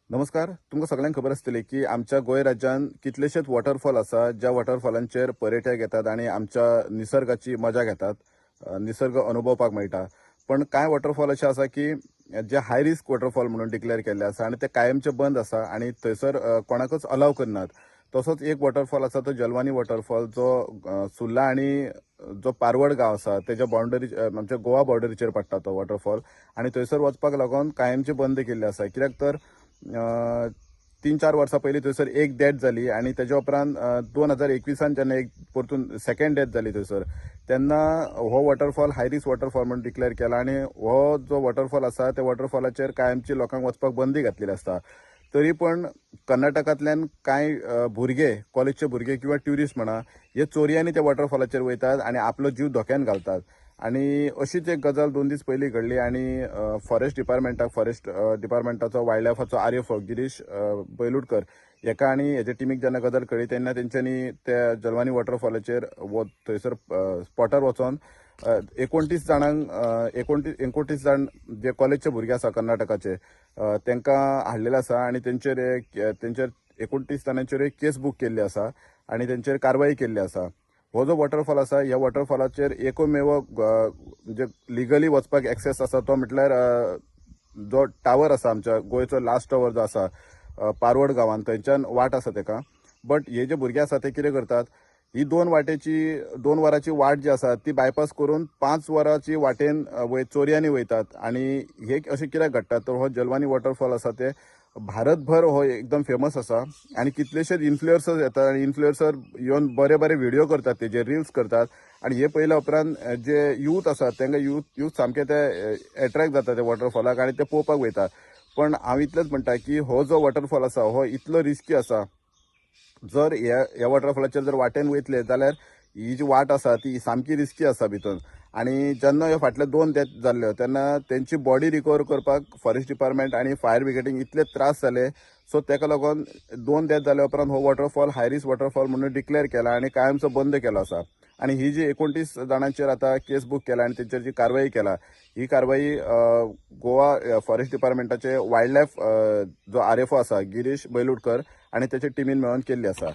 नमस्कार. तुमकां सगळ्यांक खबर आसतली की आमच्या गोंय राज्यान कितलेशेच वॉटरफॉल आसा, ज्या वॉटरफॉलांचेर पर्यटक येतात आनी आमच्या निसर्गाची मजा घेतात, निसर्ग अनुभवपाक मेळटा. पण कांय वॉटरफॉल अशे आसा की जे हाय रिस्क वॉटरफॉल म्हणून डिक्लेअर केल्ले आसा आनी ते कायमचे बंद आसा आनी थंयसर कोणाकच अलाव करनात. तसोच एक वॉटरफॉल आसा तो जलवानी वॉटरफॉल, जो सुर्ला आनी जो पारवड गांव आसा तेज्या बाउंडरी, आमच्या गोवा बॉर्डरीचेर पडटा तो वॉटरफॉल. आनी थंयसर वचपाक लागून कायमचे बंद केल्ले आसा, कित्याक तर 3-4 वर्सां पयलीं थंयसर एक डेथ जाली आनी तेज्या उपरांत 2021 जेन्ना एक परतून सेकंड डेथ जाली थंयसर, तेन्ना हो वॉटरफॉल हाय रिस्क वॉटरफॉल म्हणून डिक्लेअर केला आनी हो जो वॉटरफॉल आसा त्या वॉटरफॉलाचेर कायमची लोकांक वचपाक बंदी घातलेली आसता. तरी पण कर्नाटकांतल्यान कांय भुरगे, कॉलेजचे भुरगे किंवा ट्युरिस्ट म्हणा, हे चोरयांनी त्या वॉटरफॉलाचेर वयतात आनी आपलो जीव धोक्यान घालतात. आनी अशीच एक गजाल 2 दीस पयलीं घडली आनी फॉरेस्ट डिपार्टमेंटाक, फॉरेस्ट डिपार्टमेंटाचो वायल्ड लायफाचो आरएफओ गिरीश बैलुडकर हेका आनी हेच्या टिमीक जेन्ना गजाल कळ्ळी, तेन्ना तेंच्यांनी त्या जलवानी वॉटरफॉलाचेर थंयसर स्पॉटार वचोन 29 जाणांक, 29 जाण जे कॉलेजचे भुरगे आसा कर्नाटकाचे, तांकां हाडलेले आसा आनी तेंचेर 29 जाणांचेर एक केस बूक केल्ली आसा आनी तेंचेर कारवाई केल्ली आसा. हो जो वॉटरफॉल आसा, ह्या वॉटरफॉलाचेर एकमेव म्हणजे लिगली वचपाक एक्सेस आसा तो म्हटल्यार जो टावर आसा, आमच्या गोंयचो लास्ट टावर जो आसा पारवड गांवान, थंयच्यान वाट आसा तेका. बट हे जे भुरगे आसा ते कितें करतात, ही 2 वरांची वाट जी आसा ती बायपास करून 5 वरांची वाटेन वय चोरयांनी वयतात. आनी हे अशें कित्याक घडटा, तर हो जलवानी वॉटरफॉल आसा ते भारतभर हो एकदम फेमस आसा आनी कितलेशेच इन्फ्लुएन्सर्स येतात आनी इन्फ्लुएन्सर येवन बरे बरे व्हिडिओ करतात, तेजे रिल्स करतात. आनी हे पयल्या उपरांत जे यूथ आसात तांकां यूथ सामके ते एट्रॅक्ट जाता ते वॉटरफॉलाक आनी ते पळोवपाक वयता. पण हांव इतलेंच म्हणटा की हो जो वॉटरफॉल आसा हो इतलो रिस्की आसा, जर ह्या ह्या वॉटरफॉलाचेर जर वाटेन वयतले जाल्यार ही जी वाट आसा ती सामकी रिस्की आसा भितर. आनी जेन्ना ह्यो फाटले दोन डेथ जाल्ल्यो तेन्ना तेंची बॉडी रिकवर करपाक फॉरेस्ट डिपार्टमेंट आनी फायर ब्रिगेडीक इतले त्रास जाले. सो तेका लागून दोन डेथ जाल्या उपरांत हो वॉटरफॉल हाय रिस्क वॉटरफॉल म्हणून डिक्लेअर केला आनी कायमचो बंद केलो आसा. आनी ही जी 29 जाणांचेर आतां केस बूक केला आनी तेंचेर जी कारवाई केला, ही कारवाई गोवा फॉरेस्ट डिपार्टमेंटाचे वायल्ड लायफ जो आरएफओ आसा गिरीश बैलुडकर आनी तेच्या टिमीन मेळोन केल्ली आसा.